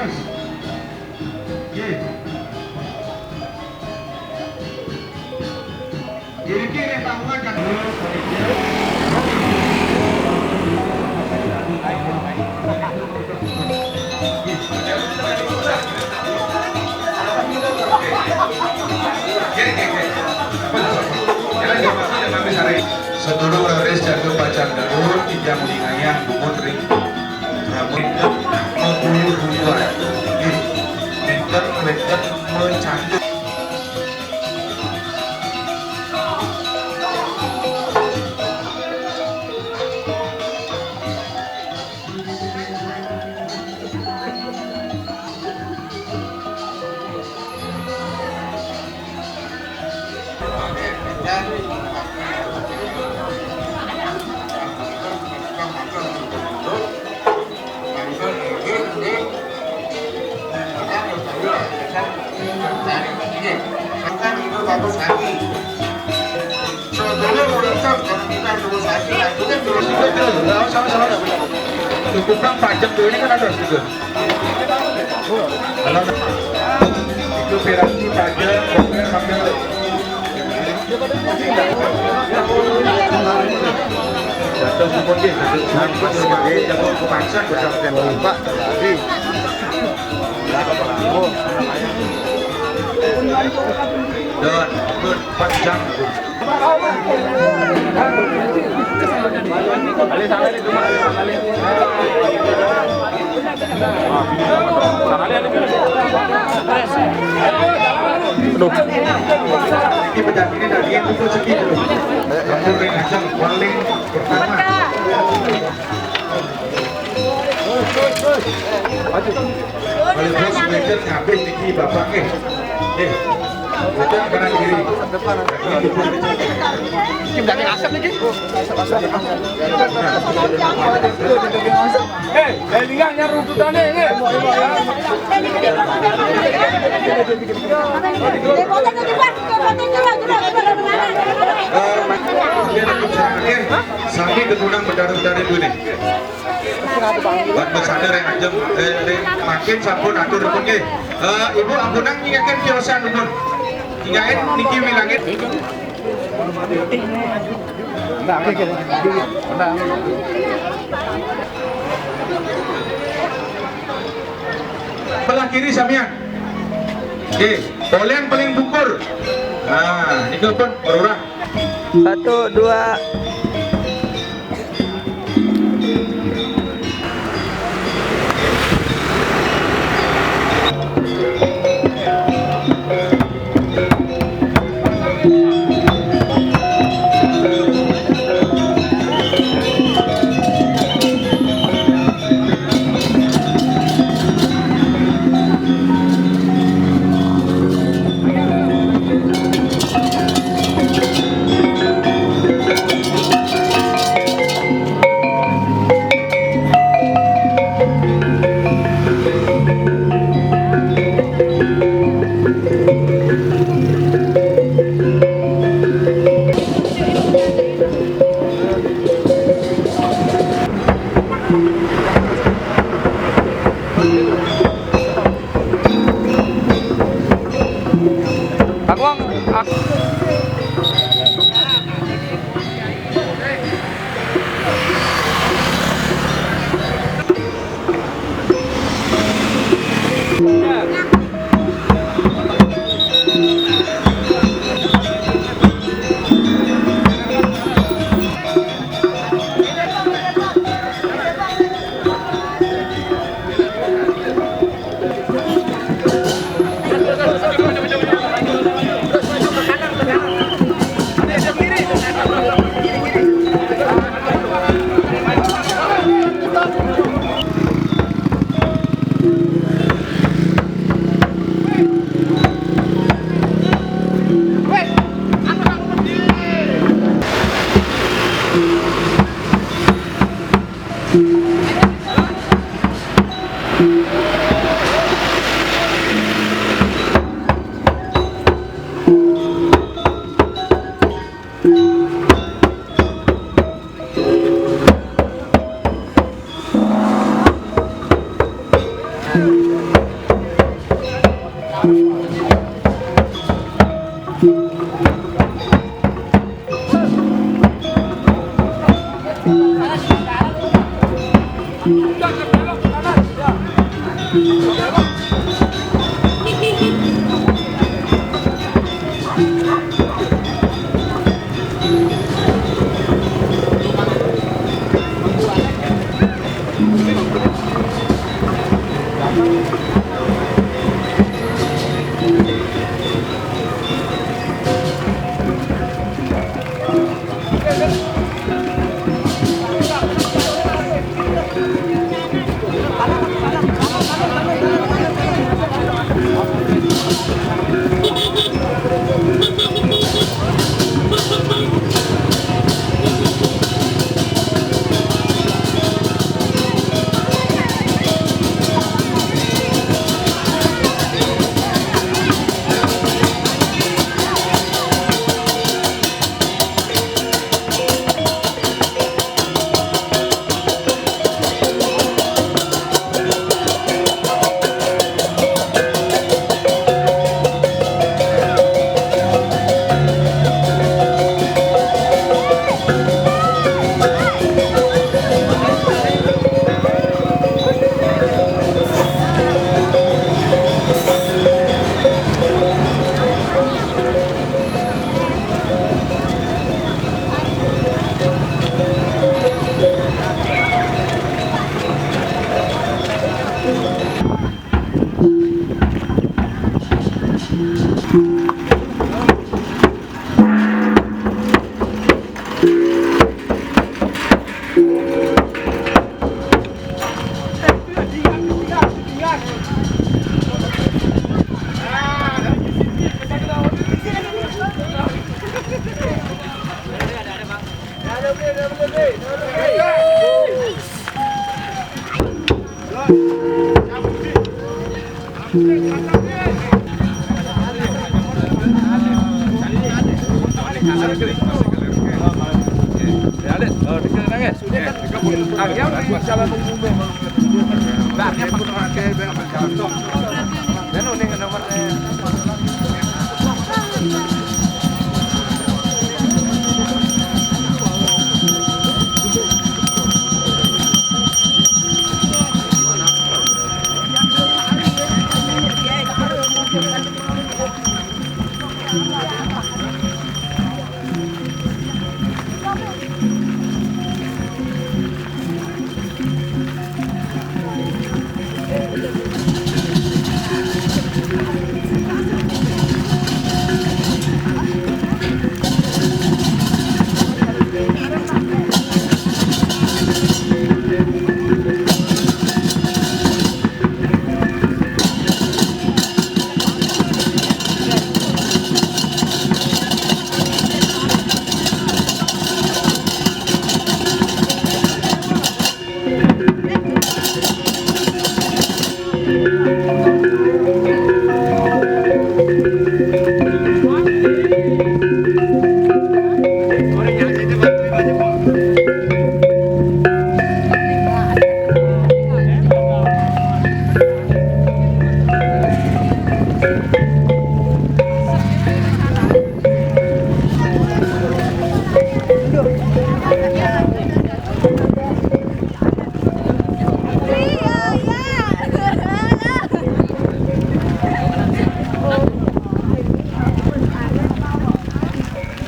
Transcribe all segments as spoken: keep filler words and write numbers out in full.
Nggih. Kiri-kiri tamuan kan. Sedulur raris jaga pacang daun, titiang ningayang dumun ring rambut mabuyur-buyuran. Nggih, nénten wénten macanduk. Cukup kan pajak tuh, ini kan ada juga. Kalau itu piranti pajak, pokoknya sambil jatuh semua dia, jatuh semua dia, jatuh ke pajak, jatuh ke pajak. Dan, dan, panjang. Aduh. Ini penyakitnya dari itu tuh sedih tuh. Kamu ring aja, paling pertama. Paling bos mencet habis niki bapak, eh. Eh, mencet kanan kiri. Ini depan. Ini depan. Ini depan. Eh, eh, tinggal nyari runtutannya, ini. Eh, sami ketunang bedari-bedari dulu nih. Buat bersandar yang aja, eh, eh, makin sampun atur pun, nggih. Eh, Ibu, ampunang nyingakin kiosan pun. Nyingakin niki wilangin. Belah kiri samian. Oke, poleng paling bukur. Nah, ini pun berurah. Satu, dua. Aku ang-, ak-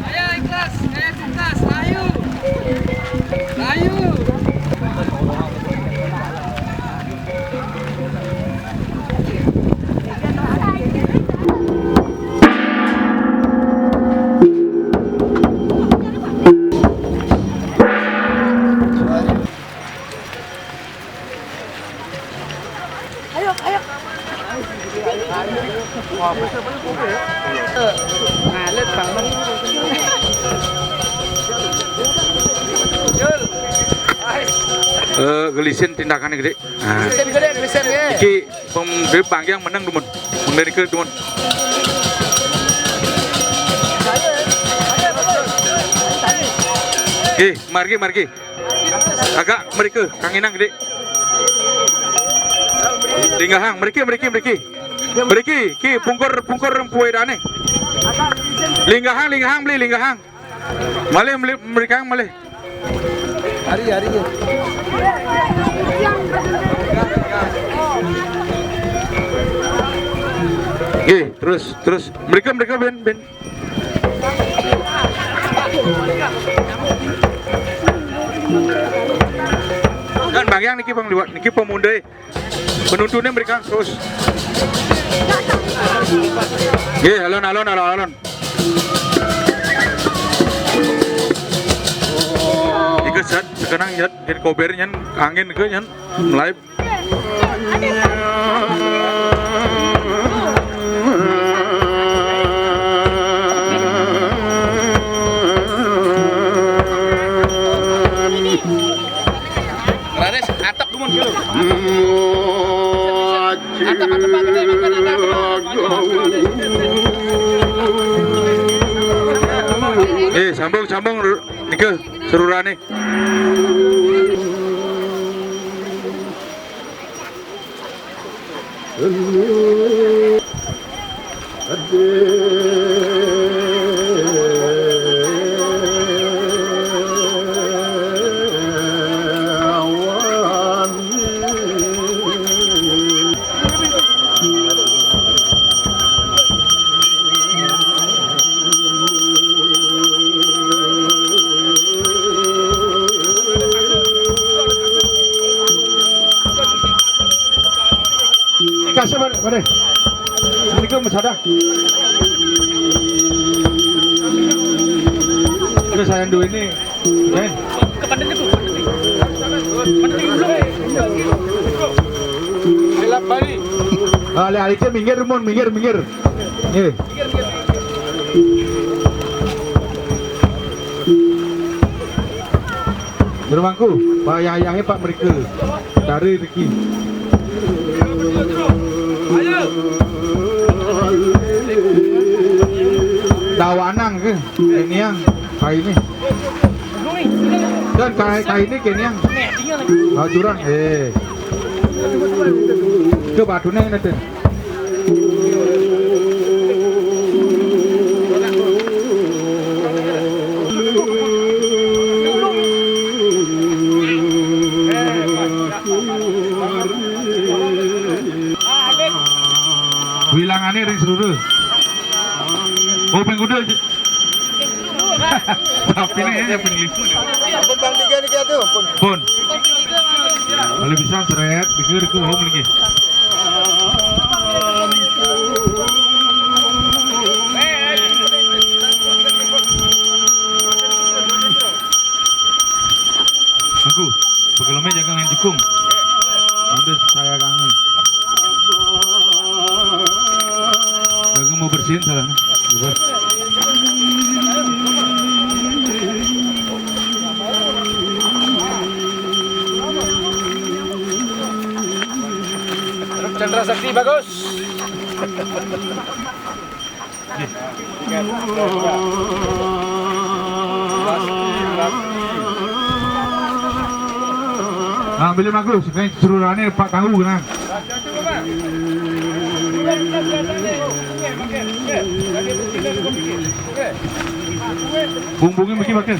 Ayo, ikhlas, ayo, ikhlas, ayo. Ayo. Ayo, ayo. Ngalet banget. Eh, gelisin tindakannya gede. Nah. Gelisin gede, gelisin gede. Iki pem-, pemanggiang menang dumun. Mengderikel dumun. Oke, margi, margi. Agak mriki, kanginan gede. Linggahang, mriki, mriki, mriki. Mriki, ki pungkur, pungkur empu wedane. Linggahang, linggahang, beli, linggahang. Malih, beli, mrikang, malih. Hari, hari. Nggih, terus, terus. Mereka, mereka ben, ben. Kan Bang Yang niki, Bang, liwat niki pemuda. Penuntunnya mereka terus. Nggih, alon, alon, alon, alon. Iki set sekarang ya, kober nyen angin ke nyen mulai. Raris, atok gumun dulu. Atok, atok, atok, atok, atok, atok. Eh, sambung, sambung, nika serurane. Kasih, Pak, Pak. Assalamualaikum, Mas Hadah. Terus saya dua ini, eh. Balik. Ah, le, aliknya minggir, Mun, minggir, minggir. Nggih. Rumangku, Pak Yahyahe Pak mriki. Dari Riki. Dawanang ke, keniang, kaine. Dan kai, kaine keniang. Ah, jurang, eh. Coba dunia ini, Den. Wilangane ring Seruru. Oh, ping kuda. Tapi ini ya, ping lima. Ampun, Bang, tiga niki atuh, ampun. Pun. Kalau bisa seret, pikir ke home lagi. Aku, pegeleme jaga ngan jukung. Nanti saya kangen. Jaga mau bersihin salah. Coba. Chandra Sakti bagus. Nah, ambil aku, sekarang serurane Pak Tahu kena. Bumbungnya mesti pakai.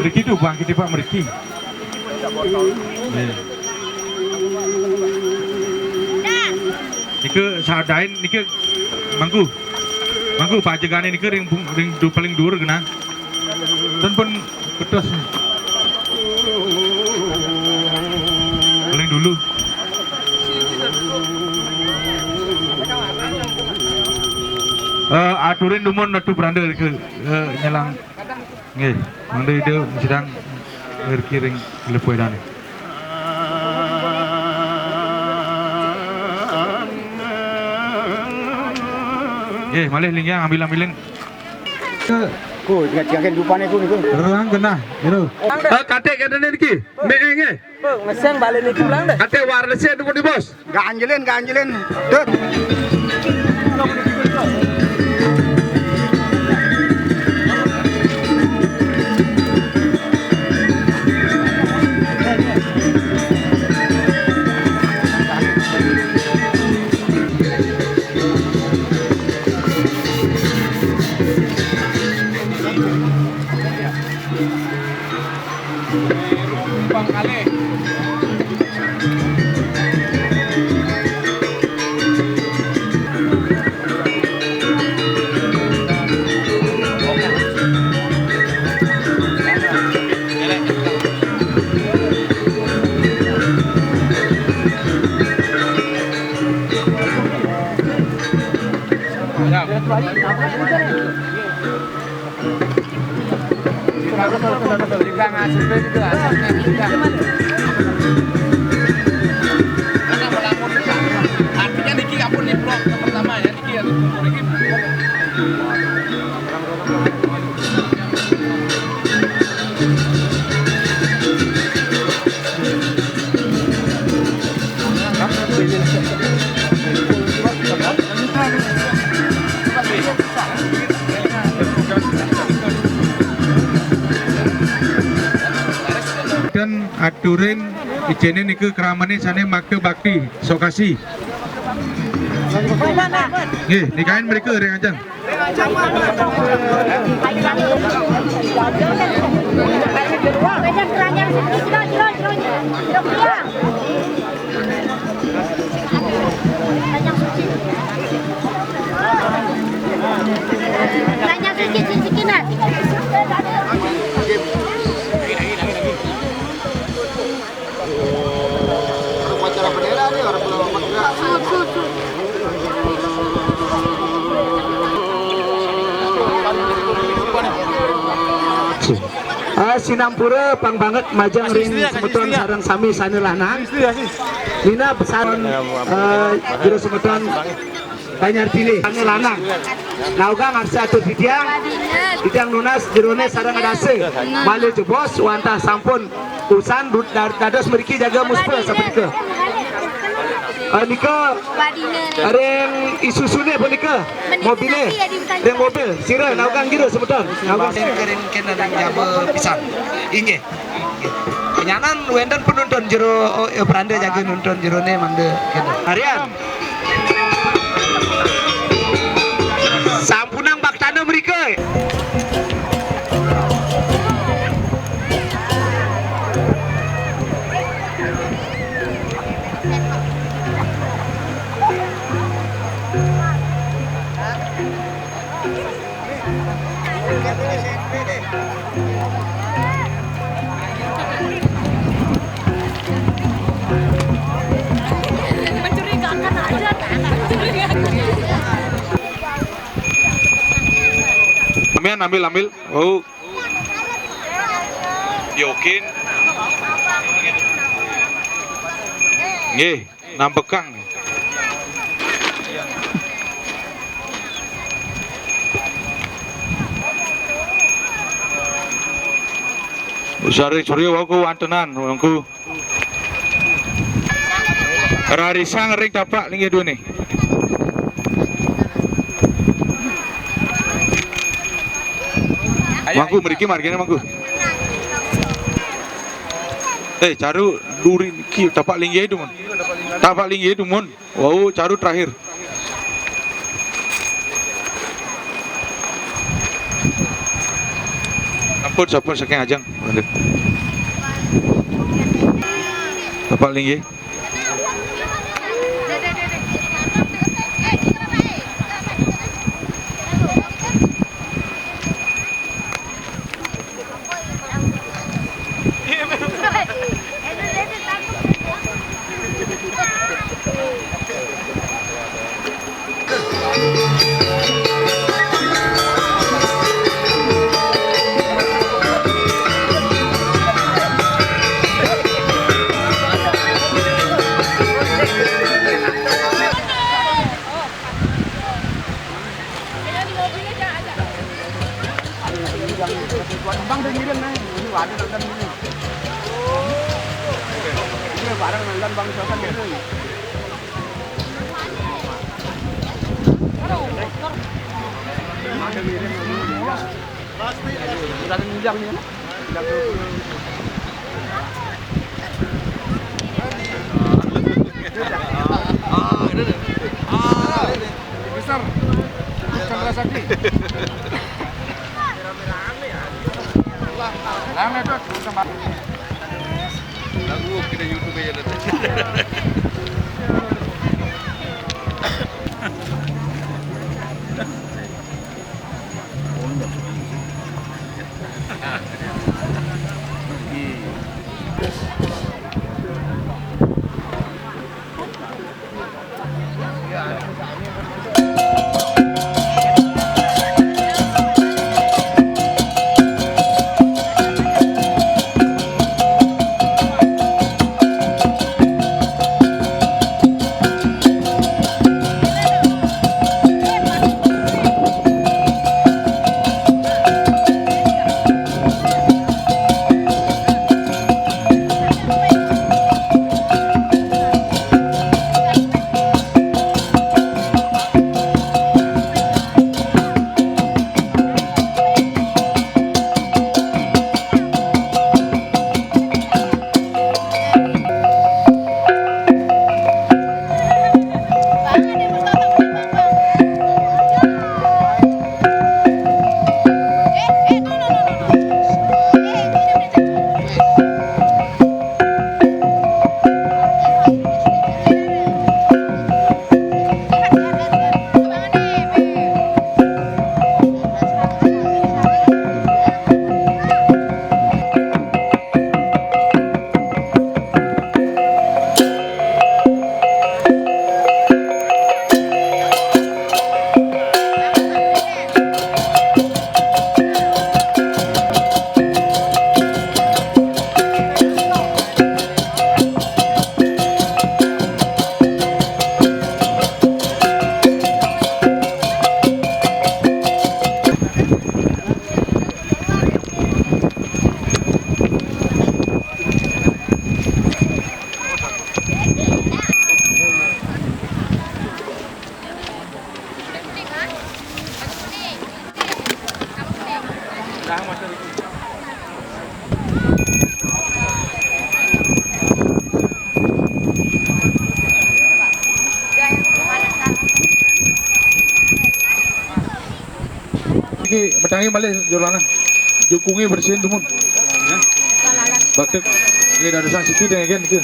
Mriki tuh, Bang, kita, Pak, mriki. Nggih. Nika sadain nika mangku. Mangku pajegane nika ring pung-, ring du-, paling dhuwur genah. Ten pun betos. Paling dulu. Eh, aturin dumun Ratu Branda ke, eh, nyelang. Nggih, mangda Ida sidang ngerkiring lepuh Idane. Nggih, malih linggih ambil-ambilin. Ku, tinggal-tinggalkan dupane ku niku. Terang genah, gitu. Eh, katik katane niki, mek nggih. Meseng balik niku pulang deh. Katik wireless-e niku di bos. Ganjelin, ganjelin. Dut. Artinya niki ampun di blok pertama ya, niki ya, niki. Dan aturin ijinin niku kramane sane makta bakti, sokasi. Nggih, nikahin mereka ring ajeng. Upacara bendera nih, orang belum pakai gerak. Ah, sinampura pang banget majeng ring semeton sareng sami sane lanang. Nina besan, eh, jero semeton Banjar Pilih, sane lanang. Naugang arsa atur titiang, titiang nunas jerone sareng adase. Malih jebos wantah sampun usan du-, dar-, dados mriki jaga muspa sapunika. Eh, nika ring Isusune punika, mobile, ring mobil, sira naugang jero semeton. Naugang. Ring kene ring jaba pisan. Inggih. Kenyanan wenten penonton jero, oh, ya, pranda jaga nonton jerone mangda kene. Harian. Sampunang baktana mrika. Mencurigakan aja. Sampean ambil, ambil. Oh. Yokin. Nggih. Nampekang. Usare surya wau ku wantenan, wau ku rarisang ring tapak linggih duene. Mangku mriki margine mangku. Eh, caru duri niki tapak linggih dumun. Tapak linggih dumun. Wau, caru terakhir. Ampun, sampun saking ajeng. Tapak linggih. Bang, udah ngirim, nih. Ini ada nonton ini. Iya, bareng nonton Bang Sosan ini. Ada ngirim. Udah ada ngirim, ya. Ah, ini nih. Ah, ini nih. Besar. Chandra Sakti. Rame tuh, sama. Lagu kita YouTube aja lah. Iki, medangi malih jolana. Jukunge bersihin dumun. Ya. Bakte. Nggih, dadosan siki dengeken niki.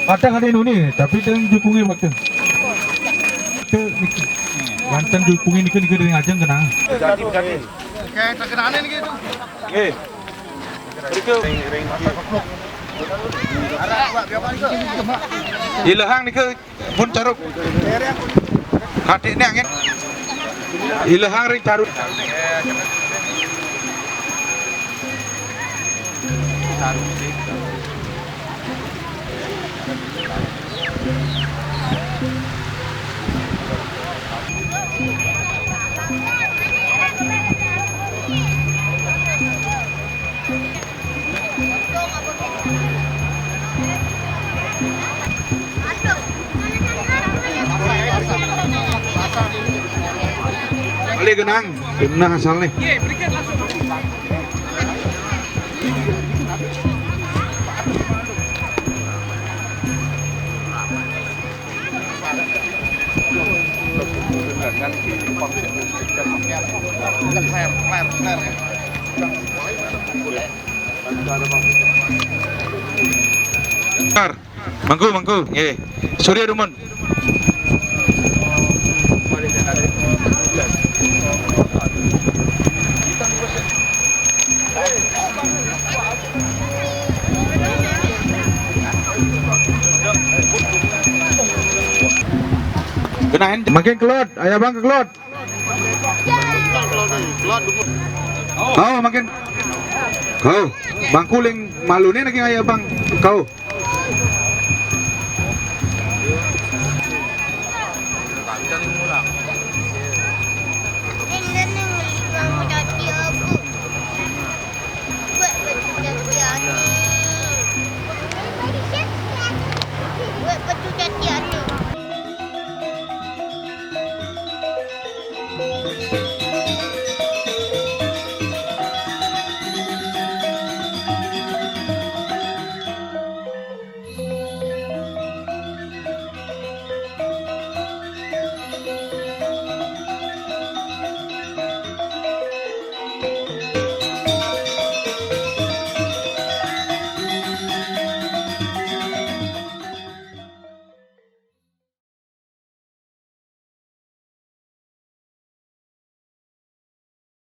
Kadang ada nuni, tapi teng jukunge bakte. Bakte niki. Wonten jukunge niki, niki ring ajeng kenang. Oke, terkenane niki itu. Nggih. Ilehang niki pun carup. Kadekne angin. Ilehang ring carup. Balik kenang, genah asal nih. Mangku, mangku. Nggih. Surya dumun. Kenain. Mangkin kelod, ayo bang kelod. Kau mangkin. Kau. Mangku ling malune niki ayo bang. Kau.